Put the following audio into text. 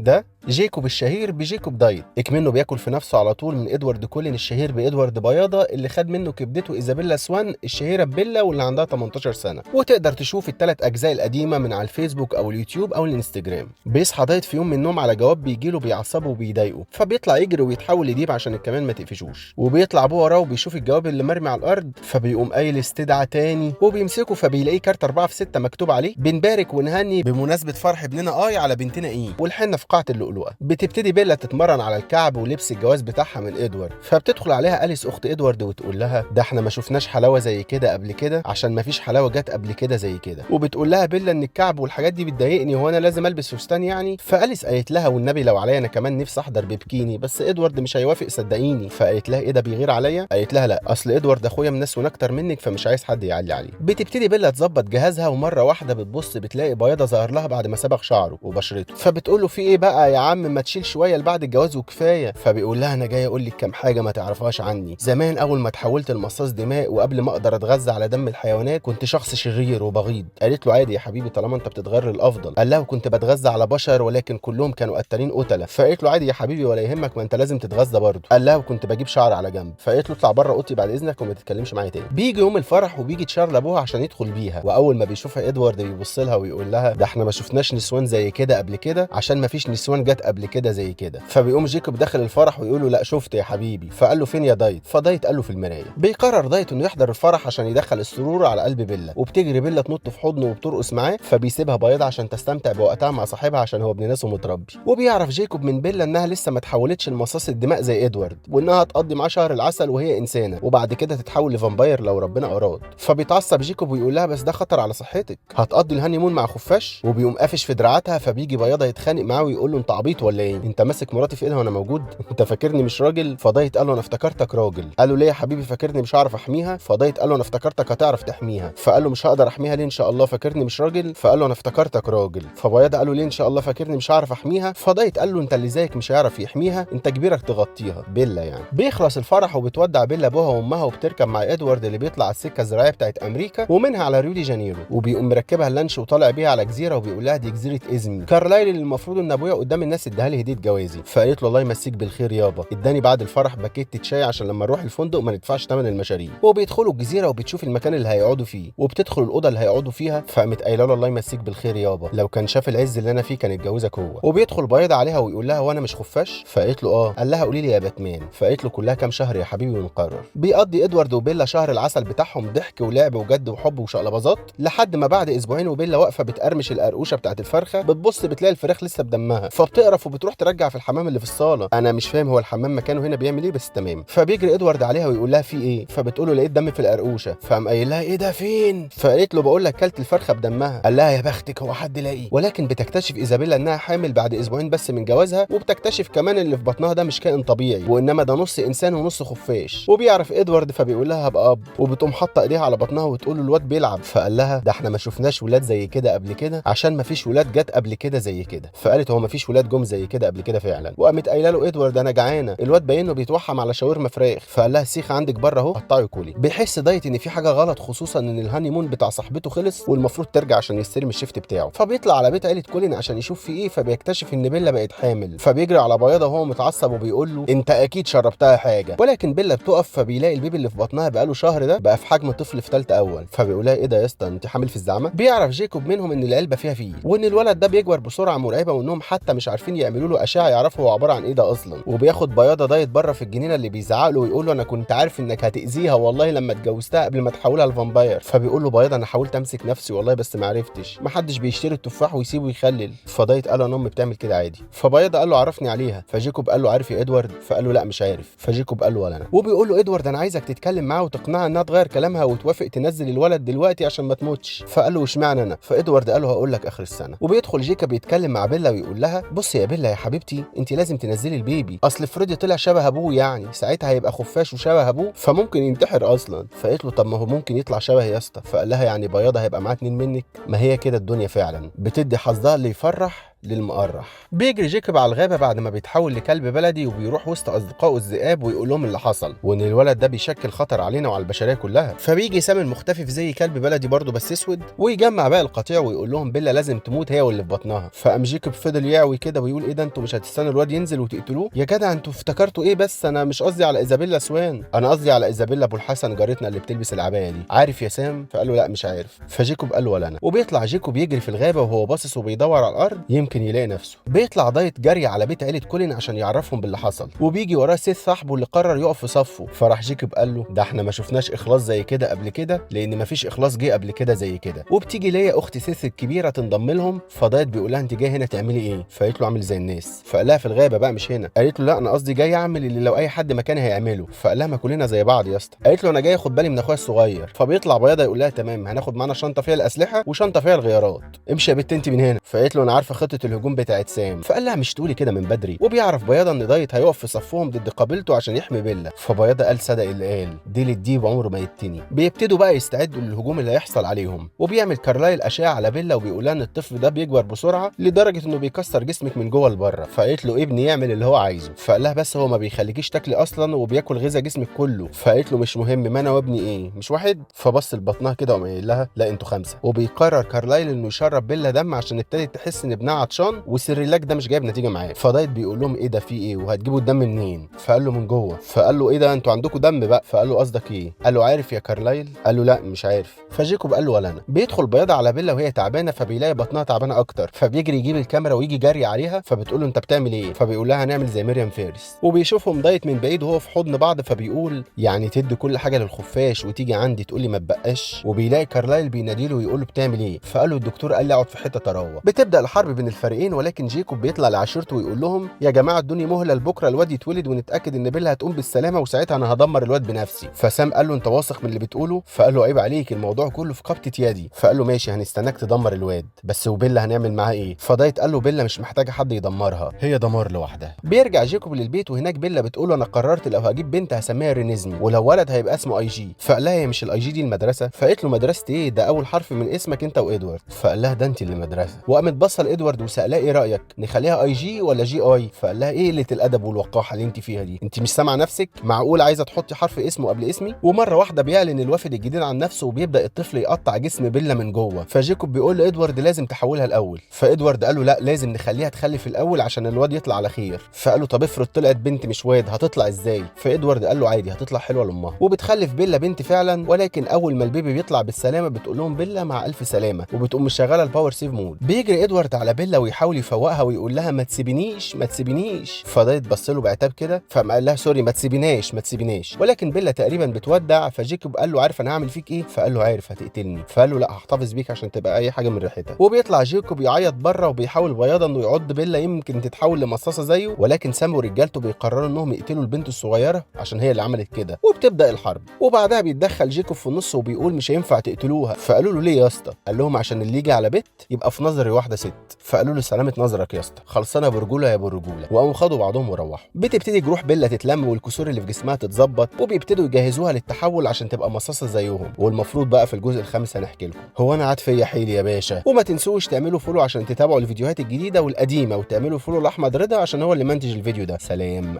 ده جيكوب الشهير بجيكوب دايت، اكمنه بياكل في نفسه على طول من ادوارد كولين الشهير بادوارد بياضه اللي خد منه كبدته ايزابيلا سوان الشهيرة ببيلا واللي عندها 18 سنة. وتقدر تشوف الثلاث اجزاء القديمة من على الفيسبوك او اليوتيوب او الانستجرام. بيصحى دايت في يوم من النوم على جواب بيجيله بيعصبه وبيضايقه، فبيطلع يجري ويتحول لديب عشان الكمان ما تقفشوش. وبيطلع ابوه وراه وبيشوف الجواب اللي مرمي على الارض، فبيقوم قايل استدعى تاني وبيمسكه، فبيلاقيه كارت 4 في 6 مكتوب عليه بنبارك ونهني بمناسبة فرح ابننا اي على بنتنا ايه والحنه في قاعة اللؤلؤه. بتبتدي بيلا تتمرن على الكعب ولبس الجواز بتاعها من ادوارد، فبتدخل عليها اليس اخت ادوارد وتقول لها ده احنا ما شفناش حلاوة زي كده قبل كده عشان ما فيش حلاوة جت قبل كده زي كده. وبتقول لها بيلا ان الكعب والحاجات دي بتضايقني، هو انا لازم البس فستان يعني؟ فاليس قالت لها والنبي لو عليا انا كمان نفسي احضر ببكيني، بس ادوارد مش هيوافق صدقيني. فقالت لها ايه ده بيغير عليا؟ قالت لها لا اصل ادوارد اخويا منسون اكتر منك فمش عايز حد يعلي عليه. بتبتدي بيلا تظبط جهازها، ومرة واحدة بتبص بتلاقي بياضه ظهر لها بعد ما صبغ شعره وبشرته، فبتقول له في ايه بقى يا عم ما تشيل شوية لبعد الجواز وكفاية. فبيقول لها انا جاي اقول لك كام حاجة ما تعرفهاش عني، زمان اول ما اتحولت لمصاص دماء وقبل ما اقدر اتغذى على دم الحيوانات كنت شخص شرير وبغيض. قالت له عادي يا حبيبي طالما انت بتتغير للافضل. قال لها وكنت بتغذى على بشر ولكن كلهم كانوا قتالين قتله. فقالت له عادي يا حبيبي ولا يهمك ما انت لازم تتغذى برضه. قال لها وكنت بجيب شعر على جنب. فقالت له اطلع بره اوضتي بعد اذنك وما تتكلمش معايا تاني. بيجي يوم الفرح وبيجي تشارل ابوها عشان يدخل بيها، واول ما بيشوفها ادوارد بيبص لها ويقول لها ده احنا ما شفناش نسوان زي كده قبل كده عشان ما فيش نسوان جت قبل كده زي كده. فبيقوم جيكوب داخل الفرح ويقول له لا شفت يا حبيبي. فقال له فين يا دايت؟ فدايت قال له في المراية. بيقرر دايت انه يحضر الفرح عشان يدخل السرور على قلب بيلا، وبتجري بيلا تنط في حضنه وبترقص معاه، فبيسيبها بياضه عشان تستمتع بوقتها مع صاحبها عشان هو ابن ناس ومتربي. وبيعرف جيكوب من بيلا انها لسه ما اتحولتش لمصاص الدماء زي ادوارد، وانها هتقضي معاه شهر العسل وهي انسانه وبعد كده تتحول ل vampire لو ربنا اراد. فبيتعصب جيكوب ويقول لها بس ده خطر على صحتك، هتقضي ال honeymoon مع خفاش؟ وبيقوم قافش في دراعاتها، فبيجي بياضه يتخانق معاه ويقول له انت عبيط ولا ايه؟ انت ماسك مراتي في ايدها وانا موجود؟ انت فاكرني مش راجل؟ فدايت قال له انا افتكرتك راجل. قال له ليه يا حبيبي فاكرني مش هعرف احميها؟ فدايت قال له انا افتكرتك هتعرف تحميها. فقال له مش هقدر احميها ليه ان شاء الله فاكرني مش راجل؟ فقال له انا افتكرتك راجل. فبياضه قال له ليه ان شاء الله فاكرني مش هعرف احميها؟ فدايت قال له انت اللي زيك مش هيعرف يحميها، انت كبيرك تغطيها بيلا يعني. بيخلص الفرح وبتودع بيلا ابوها وامها وبتركب مع ادوارد اللي بيطلع على السكة الزراعية بتاعت امريكا ومنها على ريو دي جانيرو، وبيقوم مركبها اللانش وطالع بيها على جزيرة وبيقول لها دي جزيرة ازمي كارلايل اللي المفروض ان ابويا قدام الناس اداها لي هديه جوازي. فقالت له الله يمسيك بالخير يابا، اداني بعد الفرح باكيت شاي عشان لما نروح الفندق ما ندفعش ثمن المشاريب. وبيدخلوا الجزيرة وبتشوف المكان اللي هيقعدوا فيه وبتدخل الاوضة اللي هيقعدوا فيها، فقامت قايله له الله يمسيك بالخير يابا، لو كان شاف العز اللي انا فيه كان اتجوزك هو. وبيدخل بياض عليها ويقول لها وانا مش خفاش؟ فقالت له اه. قال لها قولي لي يا باتمان. فقالت له كلها كام شهر يا حبيبي ونقرر. بيقضي ادوارد وبيلا شهر العسل بتاعهم ضحك ولعب وجد وحب وشقلباظات، لحد ما بعد اسبوعين وبيلا واقفة بتقرمش القرقوشه بتاعت الفرخه، بتبص بتلاقي الفراخ لسه بدمها، فبتقرف وبتروح ترجع في الحمام اللي في الصاله. انا مش فاهم هو الحمام مكانه هنا بيعمل ايه بس تمام. فبيجري ادوارد عليها ويقول لها في ايه؟ فبتقول له لقيت دم في القرقوشه. فقام قايل لها ايه ده فين؟ فقالت له بقول لك كلت الفرخه بدمها. قال لها يا بختك هو حد لاقي. ولكن بتكتشف ايزابيلا انها حامل بعد اسبوعين بس من جوازها، وبتكتشف كمان اللي في بطنها ده مش كائن طبيعي وانما ده نص انسان ونص خفاش. وبيعرف ادوارد فبيقول لها هبقى اب، وبتقوم حاطه ايديها على بطنها وتقول له الواد بيلعب. فقال لها ده احنا ما شفناش ولاد زي كده قبل كده عشان ما فيش ولاد جت قبل كده زي كده. فقالت هو ما فيش ولاد جم زي كده قبل كده فعلا. وقامت قايله له ادوارد انا جعانة، الواد باينة بيتوحم على شاورما فراخ. فقال لها السيخ عندك بره اهو قطعي كلي. بيحس دايت ان في حاجة غلط، خصوصا ان ال honeymoon بتاع صاحبته خلص والمفروض ترجع عشان يستلم ال shift بتاعه. فبيطلع على بيت عيله كولين عشان يشوف في ايه، فبيكتشف ان بيلا بقت حامل. فبيجري على بياضه وهو متعصب وبيقول له انت اكيد شربتها حاجة. ولكن بيلا بتقف فبيلاقي ال baby اللي في بطنها بقاله شهر ده بقى في حجم طفل في ثالثة اول. فبيقول لها ايه ده يا اسطى انت حامل في الزعمه؟ بيعرف جيكوب منهم ان العلبة فيها فيل وان الولد ده بيكبر بسرعة مرعبة وانهم حتى مش عارفين يعملوا له اشعه يعرفوا هو عبارة عن ايه ده اصلا. وبياخد بياضه دايت بره في الجنينة اللي بيزعق له ويقول له انا كنت عارف انك هتاذيها والله لما اتجوزتها قبل ما تحولها ل vampire. فبيقول له بياضه انا حاولت امسك نفسي والله بس ما عرفتش، ما حدش بيشتري التفاح ويسيبه يخلل. فدايت قال له انا امي بتعمل كده عادي. فبياضه قال له عرفني عليها. فجيكوب قال له عارف يا ادوارد؟ فقال له لا مش عارف. فجيكوب قال له ولا انا. وبيقول له ادوارد انا عايزك تتكلم معاها وتقنعها انها تغير كلامها وتوافق تنزل الولد دلوقتي عشان ما تموتش. فقال له واشمعنى انا؟ فادوارد قال له هقول لك اخر السنة. وبيدخل جيكوب يتكلم مع بيلا ويقول لها بصي يا بيلا يا حبيبتي انت لازم تنزلي ال baby، اصل فريدي طلع شبه ابوه يعني ساعتها هيبقى خفاش وشبه ابوه فممكن ينتحر اصلا. فقالت له طب ما هو ممكن يطلع شبه يا اسطى. فقال لها يعني بياضه هيبقى معاه اتنين منك؟ ما هي كده الدنيا فعلا بتدي حظها اللي يفرح للمقرح. بيجري جيكوب على الغابة بعد ما بيتحول لكلب بلدي، وبيروح وسط اصدقائه الذئاب ويقول لهم اللي حصل، وان الولد ده بيشكل خطر علينا وعلى البشرية كلها. فبيجي سام المختفي في زي كلب بلدي برضه بس اسود، ويجمع باقي القطيع ويقول لهم بيلا لازم تموت هي واللي في بطنها. فقام جيكوب فضل يعوي كده ويقول ايه ده، انتوا مش هتستنوا الواد ينزل وتقتلوه يا جدع؟ انتوا افتكرتوا ايه؟ بس انا مش قصدي على ايزابيلا سوان، انا قصدي على ايزابيلا ابو الحسن جارتنا اللي بتلبس العباية دي. عارف يا سام؟ فقال له لا مش عارف. فجيكوب قال له ولا انا. وبيطلع جيكوب يجري في الغابة وهو باصص وبيدور على الارض يمكن يلاقي نفسه. بيطلع دايت جري على بيت عيله كولين عشان يعرفهم باللي حصل، وبيجي وراه سيث صاحبه اللي قرر يقف في صفة. فراح جيكوب قال له ده احنا ما شفناش اخلاص زي كده قبل كده، لان ما فيش اخلاص جه قبل كده زي كده. وبتيجي ليا اخت سيث الكبيرة تنضم لهم. فدايت بيقول لها انت جاية هنا تعملي ايه؟ فقالت له اعمل زي الناس. فقال لها في الغابة بقى مش هنا. قالت له لا انا قصدي جاي اعمل اللي لو اي حد مكاني هيعمله. فقال لها ما كلنا زي بعض يا اسطى. قالت له انا جاي اخد بالي من اخويا الصغير. فبيطلع بياضه يقول لها تمام، هناخد معانا شنطه فيها الاسلحة وشنطه فيها الغيارات، امشي يا بنت انت من هنا. فقالت له انا عارفه خطه الهجوم بتاعت سام. فقال لها مش تقولي كده من بدري. وبيعرف بياضه ان دايت هيقف في صفهم ضد قبيلته عشان يحمي بيلا. فبياضه قال صدق اللي قال، ديل الديب عمره ما يتني. بيبتدوا بقى يستعدوا للهجوم اللي هيحصل عليهم. وبيعمل كارلايل اشعه على بيلا وبيقول لها ان الطفل ده بيكبر بسرعة لدرجة انه بيكسر جسمك من جوه لبره. فقالت له ابني يعمل اللي هو عايزه. فقال لها بس هو ما بيخليكيش تاكلي اصلا وبياكل غذاء جسمك كله. فقالت له مش مهم، ما انا وابني ايه مش واحد؟ فبص لبطنها كده وقام قايل لها لا انتوا 5. وبيقرر كارلايل انه يشرب بيلا دم عشان ابتدت تحس ان ابنها عطشان وسيريلاك ده مش جايب نتيجة معاه. فدايت بيقول لهم ايه ده في ايه وهتجيبوا الدم منين؟ فقال له من جوه. فقال له ايه ده انتوا عندكم دم بقى؟ فقال له قصدك ايه؟ قال له عارف يا كارلايل؟ قال له لا مش عارف. فجيكوب قال له ولا انا. بيدخل بياضه على بيلا وهي تعبانة، فبيلاقي بطنها تعبانة اكتر، فبيجري يجيب الكاميرا ويجي جري عليها. فبتقول له انت بتعمل ايه؟ فبيقول لها هنعمل زي ميريام فيرس. وبيشوفهم دايت من بعيد وهو في حضن بعض، فبيقول يعني تدي كل حاجة للخفاش وتيجي عندي تقول لي ما تبقاش. وبيلاقي كارلايل بيناديله ويقول له بتعمل ايه؟ فقال له الدكتور قال لي اقعد في حتة تروح. بتبدا الحرب بين الفريقين، ولكن جيكوب بيطلع لعشيرته ويقول لهم يا جماعة ادوني مهله لبكرة الواد يتولد ونتاكد ان بيلا هتقوم بالسلامة، وساعتها انا هدمر الواد بنفسي. فسام قال له انت واثق من اللي بتقوله؟ فقال له عيب عليك، الموضوع كله في قبضه يدي. فقال له ماشي هنستناك تدمر الواد، بس وبيلا هنعمل معاه ايه؟ فدايت قال له بيلا مش محتاجه حد يدمرها، هي دمار لوحدها. بيرجع جيكوب للبيت وهناك بيلا بتقول له انا قررت لو هجيب بنت هسميها رينيزمي، ولو ولد هيبقى اسمه اي جي. فقال لها هي مش الاي جي دي المدرسة؟ فقالت له مدرسه ايه ده اول حرف من اسمك انت وادوارد. فقال لها ده انت اللي مدرسه. وقامت بصة لادوارد وسالها ايه رايك نخليها اي جي ولا جي اي؟ فقال لها ايه قلة الادب والوقاحه اللي انت فيها دي، انت مش سامعه نفسك؟ معقول عايزه تحطي حرف اسمه قبل اسمي؟ ومرة واحدة بيعلن الوافد الجديد عن نفسه، وبيبدا الطفل يقطع جسم بيلا من جوه. فجيكوب بيقول لادوارد لازم تحولها الاول. فادوارد قال له لا لازم نخليها تخلف الاول عشان الواد يطلع على خير. فقال له طب افرض طلعت بنت مش واد هتطلع ازاي؟ فادوارد قال له عادي هتطلع حلوة لامها. وبتخلف بيلا بنت فعلا، ولكن اول ما ال baby بيطلع بالسلامة بتقول لهم بيلا مع الف سلامه، وبتقوم مشغله ال power save mode. بيجري ادوارد على بيلا ويحاول يفوقها ويقول لها ما تسيبينيش ما تسيبينيش. فدايت بص له بعتاب كده، فقام قال لها sorry ما تسيبيناش ما تسيبيناش. ولكن بيلا تقريبا بتودع. فجيكوب قال له عارف انا هعمل فيك ايه؟ فقال له عارف هتقتلني. فقال له لا هحتفظ بيك عشان تبقى اي حاجة من ريحتها. وبيطلع جيكوب يعيط بره وبيحاول بياضه انه يعض بيلا يمكن تتحول لمصاصه زيه، ولكن سام ورجالته بيقرروا انهم يقتلوا البنت الصغيرة عشان هي اللي عملت كده. وبتبدا الحرب. وبعدها بيتدخل جيكوب في النص وبيقول مش هينفع تقتلوها. فقالوا له ليه يا اسطى؟ قال لهم عشان اللي يجي على بيت يبقى في نظري واحدة ست. فقالوا له سلامه نظرك يا اسطى، خلصانه برجوله يا برجوله. وقاموا خدوا بعضهم وروحوا. بتبتدي جروح بيلا تتلم والكسور اللي في جسمها تتظبط، وبيبتدوا يجهزوها للتحول عشان تبقى مصاصه زيهم. والمفروض بقى في الجزء الخامس هنحكي لكم. هو انا عاد فيا حيلي يا باشا. وما تنسوش تعملوا follow عشان تتابعوا الفيديوهات الجديدة والقديمه، وتعملوا follow لاحمد رضا عشان هو اللي منتج الفيديو ده. سلام.